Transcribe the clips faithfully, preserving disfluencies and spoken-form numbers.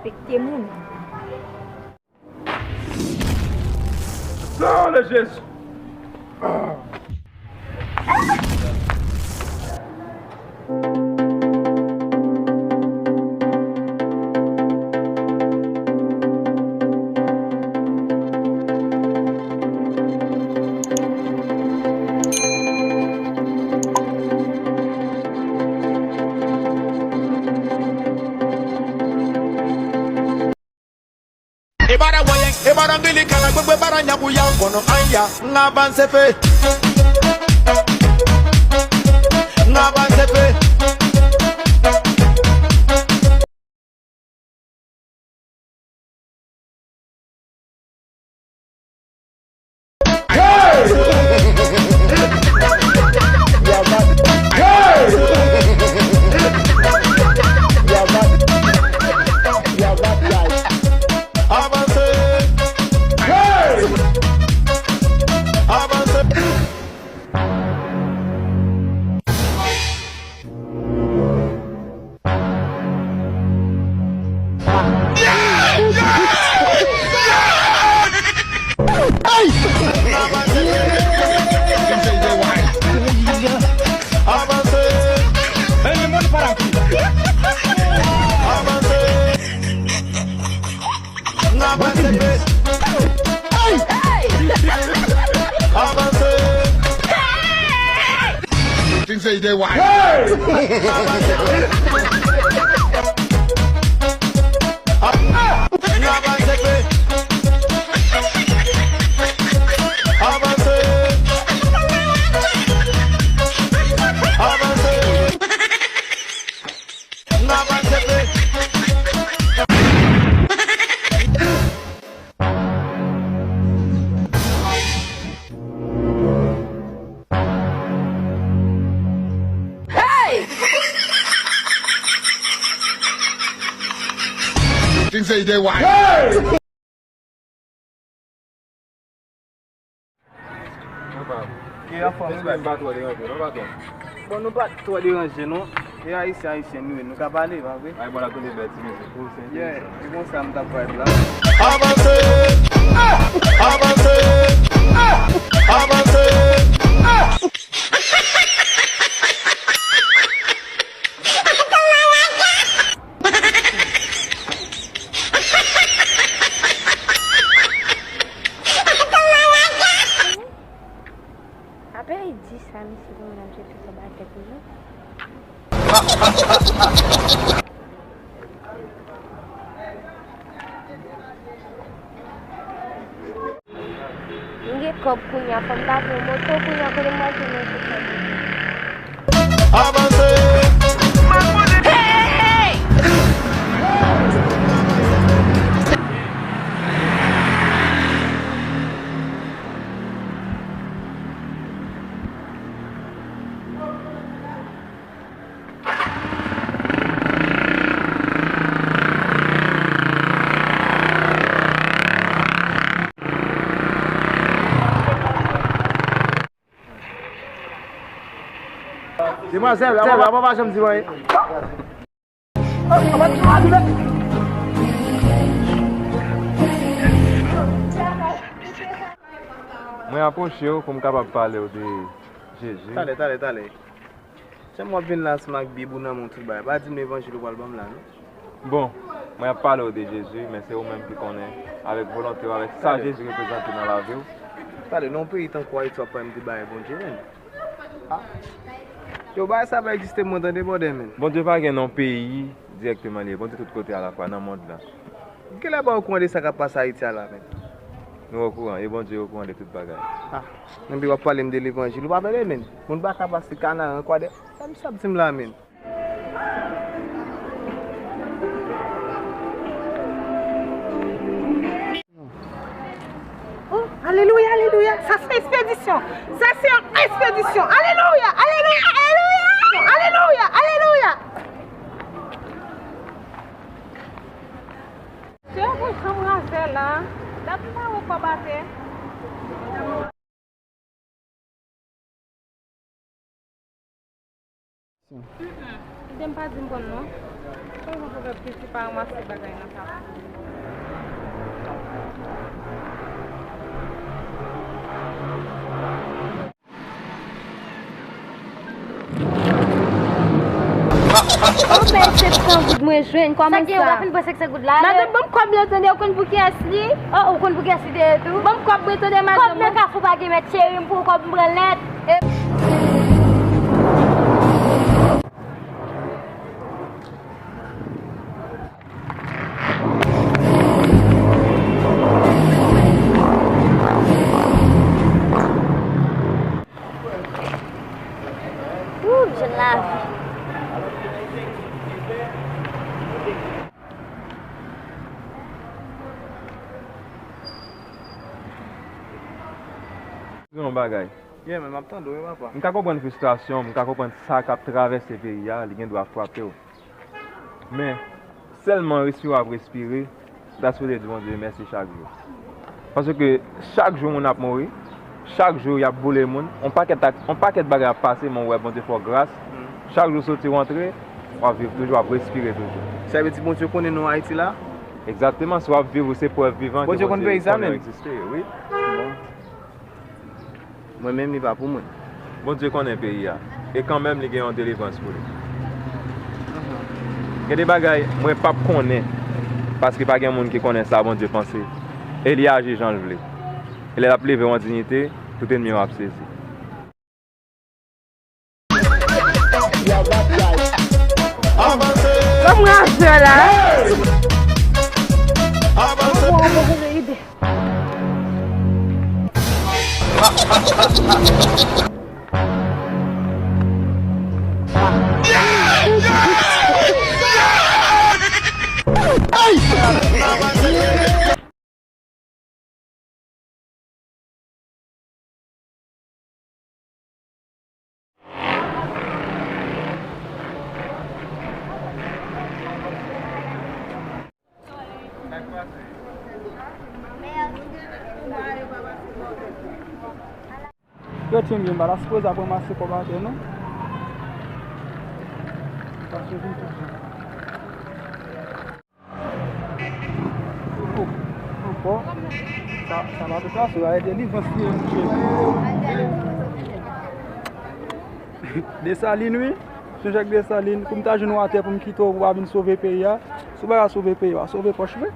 Respekte moun. Non, le Jezi! Ebara wayeng, ebara ngili kala, gbegbe bara nyabuya, kono anya, ngabanse fe. Ngabanse fe. Avanse! Avanse! Avanse! Things say they wise. Hey! Avanse! Avanse! Avanse! Hey! Things say they wise. Hey! Bon, nou pa twò deranje, non, patwon? Bon, nou pa twò deranje, non. E ayisyen, ayisyen nou ye, nou ka pale, pa vre? Ay, bon, la tande bèl ti mizik pou w, se enteresan. Yeah, e konsa m t ap vibe la. Avanse! Avanse! Avanse! Apre li di sa, misye konn ap jete kòb a tèt li, non? M gen kòb kounye a, fò m ta fè yon moto kounye a, kote m pral jwenn yon ti kòb? Avanse! Hey! Demwazèl, demwazèl, papa pa janm di m anyen. Mwen apwoche w pou m kapab pale w de Jezi. Talè, talè, talè. Janm w ap vin la ansanm ak Bib ou nan men w tout bagay. Pa di m levanjil ou pral ban m la, non. Bon, mwen ap pale w de Jezi, men se ou menm ki konnen, avèk volonte w, avèk sa Jezi reprezante nan lavi w. Talè, nan yon peyi tankou Ayiti, w ap pale m de bagay Bondye, menm. Ah. Yo, bagay sa pa egziste, mwen tande, brother, menm. Bondye pa gen nan yon peyi dirèkteman li ye. Bondye tout kote alafwa nan mond lan. Genlè ba w okouran de sa k ap pase Ayiti a la, menm. Nou okouran, e Bondye okouran de tout bagay. Ah, men w ap pale m de levanjil, ou pa tande, menm. Moun pa ka pase Kanaran, Kwadèp. Sa misye ap di m la, menm? Oh, alelouya, alelouya. Sa se ekspedisyon. Sa se yon ekspedisyon. Alelouya, alelouya, alelouya. Alelouya, alelouya. Se yon jan razè la. Dat pa wè kòb atè. Mm-mm. Kite m pa di m konn non. Mwen poko wè piti pa ranmase bagay nan kafou. Ou pèdi sèt san goud mwen jwenn, kòman sa? Sa gen, w ap vin pran sèt san goud la? Madanm, ban m kòb la, tande, ou konn pou kiyès li? Oh, ou konn pou kiyès li te ye tou? Ban m kòb mwen, tande, madanm. Kòb nan kafou pa gen mèt, cheri, m pou kòb m pran nèt. Wouy, jèn lavi. Yon bagay. Yeah, men m ap tande w, wi, papa. M ka konprann fristrasyon w, m ka konprann sa k ap travèse peyi a, li gen dwa frape w. Men, sèlman respire w ap respire, that's why w di Bondye mèsi chak jou. Paske chak jou moun ap mouri, chak jou y ap boule moun, on pakèt ak, on pakèt bagay ap pase, men w wè Bondye fè w gras. Chak jou soti w antre, w ap viv toujou, w ap respire toujou. Sa vle di Bondye konnen nou Ayiti la? Egzakteman, si w ap viv, ou se prèv vivan ke Bondye konnen peyi sa menm. Egziste, wi. Bon. Mwen menm, li pa pou mwen. Bondye konnen peyi a, e kanmenm li gen yon delivrans pou li. Gen de bagay mwen p ap konnen, paske pa gen moun ki konnen sa Bondye panse, e li aji jan l vle. E lè l ap leve w an diyite, tout ènmi w ap sezi. Ban m raje la. Avanse. Bon, bon, bon, ide. Yo, tyenn byen, m pa ta sipoze ap ranmase kòb atè, non. Paske vin tout jan. Oh, ankò. Sa, sa pa tout fason, a delivrans li ye, monchè. Desalin, wi. Sonje ak Desalin, pou m ta jwenn w atè pou m kite w, pou w pa vin sove peyi a. Si w pa ka sove peyi a, w a sove pòch vre.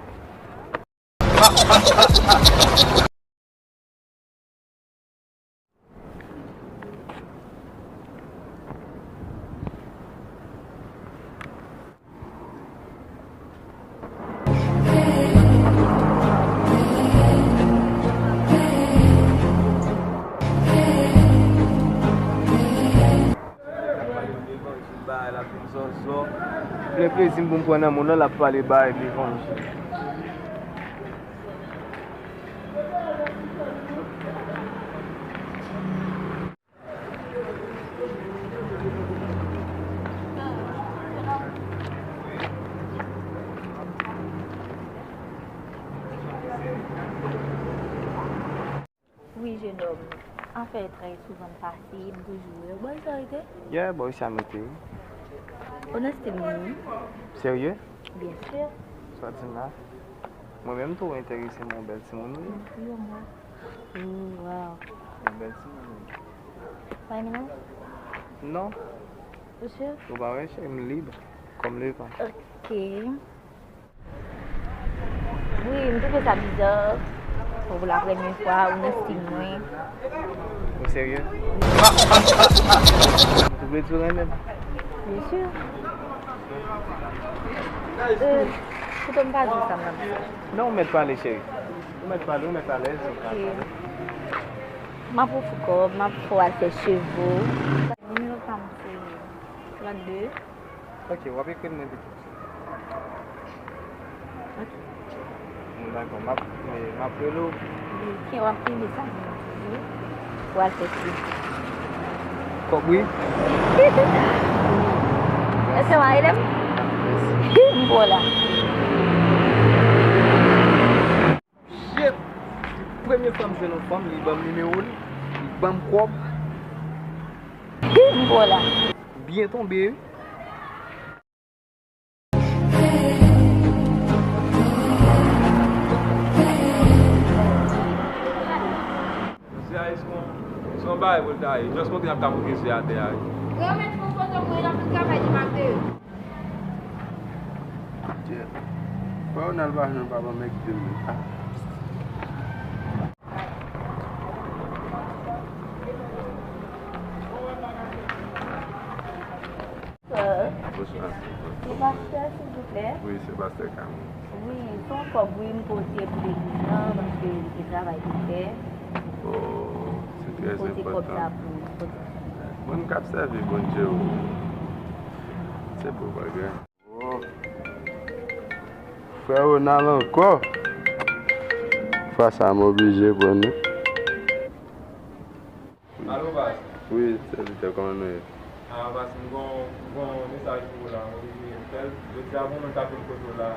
Plen plezi m pou m pran nan moun nan, l ap pale bay levanjil. Wi, jenòm. Anfèt, trè souvan m pase, m toujou wè w. Bò isi a w rete? Yeah, bò isi a m rete, wi. Ou nan stil mwen, wi. Serye? Byen si. Sa w di m la? Mwen menm tou enterese m yon bèl timoun, wi. Wi, mwen. Oh, wow. Yon bèl timoun, wi. Pa gen mennaj? Non. Ou si? Ou pa wè, cheri, m lib kòm levan. Ok. Wi, m twouve sa biza. Pou la premye fwa, ou nan stil mwen. Ou serye? Ou vle di ou renmen m? Byen si. Euh, kouto m pa di sa, m nan. Non, ou mèt pale, cheri. Ou mèt pale, ou mèt alèz, ou ka pale. M ap ofri kòb, m ap fè w al fè cheve w. Nimewo pa m se trannde. Ok, w ap ekri l mwen pito. Ok. Bon, dakò, m ap, m ap rele w. Ok, w ap kenbe sa pou mwen toujou. Pou al fè ti. Kòb, wi. Èske w a rele m? Mèsi. M pou w la. Shit! Premye fwa m jwenn yon fanm, li ban m nimewo l, li ban m kòb. M pou w la. Byen tonbe, wi. Ay, pou l ta ye. Just montre n ap ka moute zye atè a, wi. Yo mèt pran foto mwen, y ap vin travay di m ap de. Tchè. Frè Ronald pa jwenn papa m èk de mil. Ah. Bonsoir. Se pastè, silvouplè? Wi, se pastè Camille. Wi, se yon kòb, wi, m pote pou legliz lan, paske se travay pou fè. Oh, se trè enpòtan. M pote kòb la pou, pou... Moun k ap sèvi Bondye, wi. Se bon bagay. Oh. Frè Ronald ankò. Fwa sa, m oblije pran li. Alo, baz. Wi, sèvitè, kòman nou ye? Ah, baz, m gon, m gon mesaj pou ou la, m oblije fè l. Jodi a, gon moun k ap vin kote w la.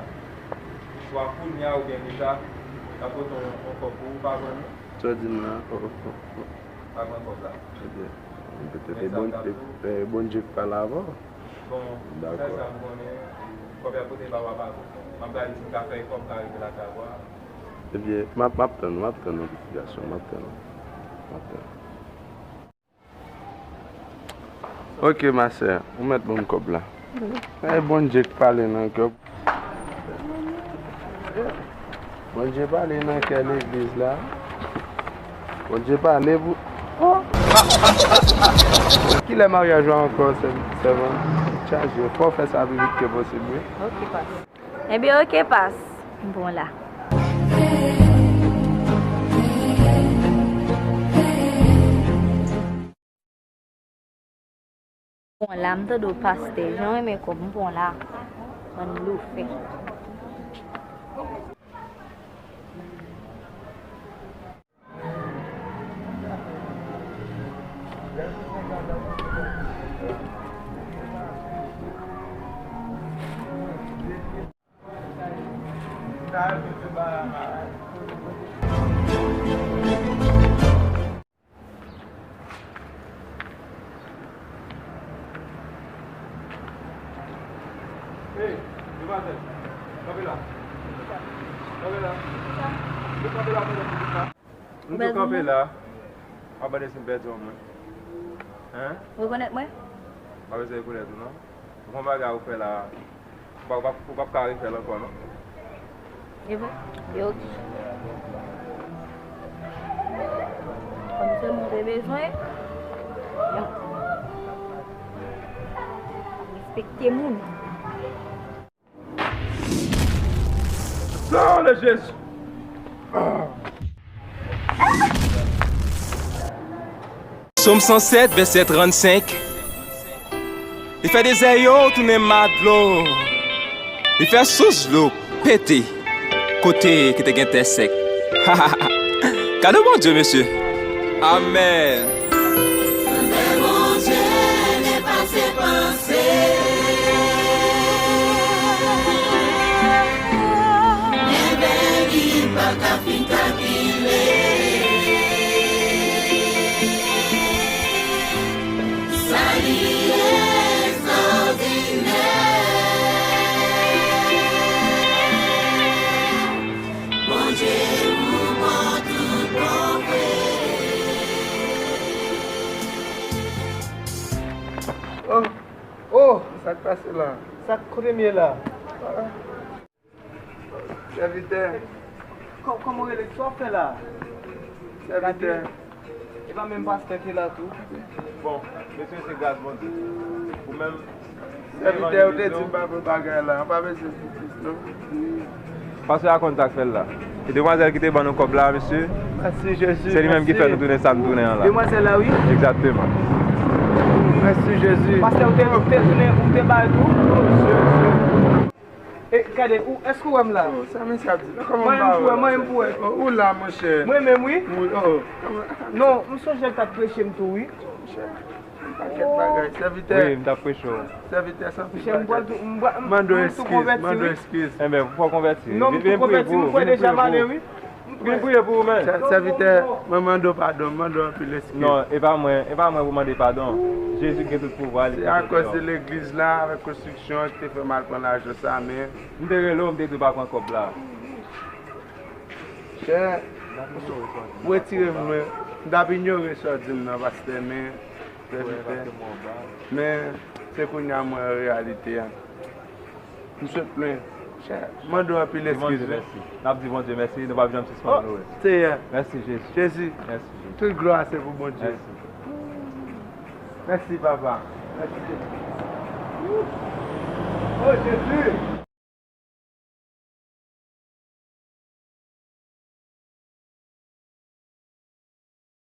Swa kounye a oubyen pita, l ap pote yon, yon kòb pou ou, pa pran li. Sa w di m la? Oh, oh, oh. Pa pran kòb la. Ebyen, petèt e Bondye k pale avè w. Bon, sèl sa m konnen, kòb y ap pote ba w a pa bon. M ap gade si m ka fè efò m ka rive lakay ou a. Ebyen, m ap, m ap tann ou, m ap tann ou, pitit gason, m ap tann ou. M ap tann ou. Ok, ma sè, ou mèt ban m kòb la. E Bondye k pale nan kè w. Bondye pale nan kè legliz la. Bondye pale pou... Oh! Kilè maryaj ou a ankò, sè, sèvant? Chaje, fò w fè sa pi vit ke posib, wi. Ok, pas. Ebyen, ok, pas. Bon, la. Bon, la, m tande w pastè, jan w renmen kòb, m pran w la. Bann blofè. Hey, demwazèl, kanpe la. Kanpe la. Ou kanpe la pandan m di sa. M tou kanpe la. M ap mande si m pèdi yon moun. Hein? Rekonèt mwen? M pa bezwen rekonèt ou non. Bon bagay ou fè la, ou p ap, ou p ap ka refè l ankò non. E vre? E ok. Kòm se moun te bezwen, respekte moun. Non de Jezi. Sòm san sèt, vèsè trannsenk. Li fè dezè yo tounen ma dlo. Li fè sous dlo pete kote ki te gen tè sèk. Gade Bondye, mesye. Amèn. Tande Bondye depase panse. Mèvèy li pa ka fin kalkile. Sa li egzòdinè. Bondye ou bon tout bon vre. Oh, oh, sa k pase la? Sa k, kote m ye la? Ah. Sèvitè. Kò-, kòman w rele? Sa w ap fè la? Sèvitè. Gade. E pa menm pastè ki la tou? Bon, mesye, se gras Bondye. Ou menm, sèvitè, ou te di m pa pou bagay la. Ou pa bezwen sou plis, non. Pastè a konn sa k fè l la. E demwazèl ki te ban nou kòb la, mesye. Mèsi, Jezi. Se li menm ki fè nou tounen sa n tounen an la. Demwazèl la, wi. Egzakteman. Mèsi, Jezi. Pastè, ou te, ou te tounen, ou te bay tou? E, gade, ou, èske ou wè m la? Oh, sa mesye ap di la? Kòman m pa wè la? Mwen menm pou wè, mwen menm pou wè. Oh, ou la, monchè. Mwen menm, wi. Wi, oh, kòman? Non, m sonje l t ap preche m tou, wi. Monchè, yon pakèt bagay. Sèvitè. Wi, m t ap preche w. Sèvitè, san pil bagay. Monchè, m pral tou, m pral, m, m tou konvèti, wi. Mande w eskiz, mande w eskiz. Enben, fò w konvèti, wi. Non, m tou konvèti, m kwè deja m ale, wi. Vin priye pou ou menm. Sè-, sèvitè, mwen mande w padon, mwen mande w anpil eskiz. Non, e pa mwen, e pa mwen pou mande padon. Jezi gen tout pouvwa, li konn fè. Se akòz de legliz la, avèk konstriksyon an, ki te fè m al pran lajan sa, men. M te rele w, m te di w pa pran kòb la. Chè, ou retire m lwen. M t ap inyore sa w di m nan, pastè, men, sèvitè, men se kounye a m wè reyalite a. M sot lwen. Chè, mande w anpil eskiz wi. N ap di Bondye mèsi, nou p ap janm sispann onore. Seyè. Mèsi Jezi. Jezi. Mèsi Jezi. Tout glwa se pou Bondye. Mèsi. Mèsi papa. Mèsi Jezi. Oh Jezi.